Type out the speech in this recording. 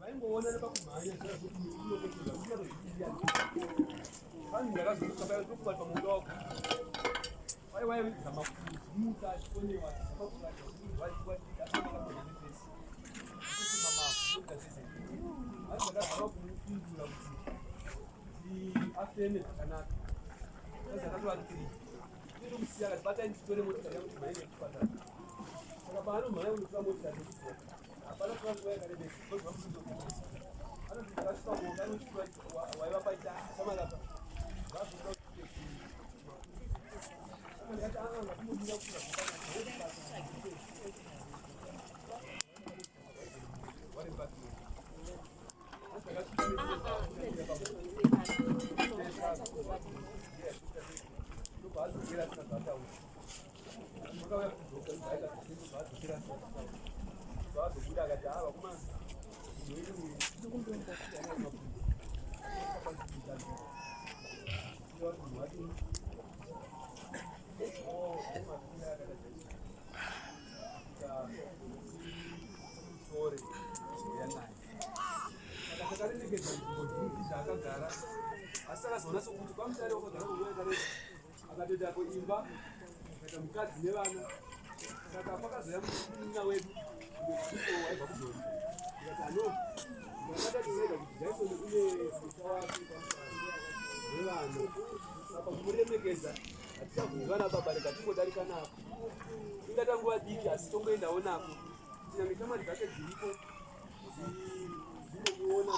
Vaingoona nepakumhanya zvekuti unopetedza kuti vanhu ndakazomuka paya ndokuva pamunda wako. Vai waizama kuzvimuka achikonewa achizama kuratidza kuti waiwatika akakona nefesi. Kuti mama kuita sese. Vanhu ndakazama kumupindura kuti afeme zvakanaka. Zvakatovatikiri. Ndinomusiya akati batai nditore motikari yangu timhanye nekuchipatara. Saka paanomhanya kunotora motikari nekudzoka hapana kuva nguva yakarebesa because vamusindokuisa. Anoti ndakasvika kuonga anotyura waiva paita chamarapa. Vazoda kuti ndikati aa ngatimomira kukura zvakanaka. Saka takaremekedza nzvimbo zhinji dzaakagara asi takazoona sokuti kwamutare wakagara nguva yakareba akatoitako imba akaita mukadzi nevana saka pakazouya munin'ina wedu mwedziso waibva kujoni ndikati ano ndakatatoraida kuti jaison une musha wake kwamutare nevana saka kumuremekedza hatichabvunzi vana baba rega tingodarika nako ingata nguva diki asi tongoendawo nako kunyange shamwari dzake dziripo dzinomuona.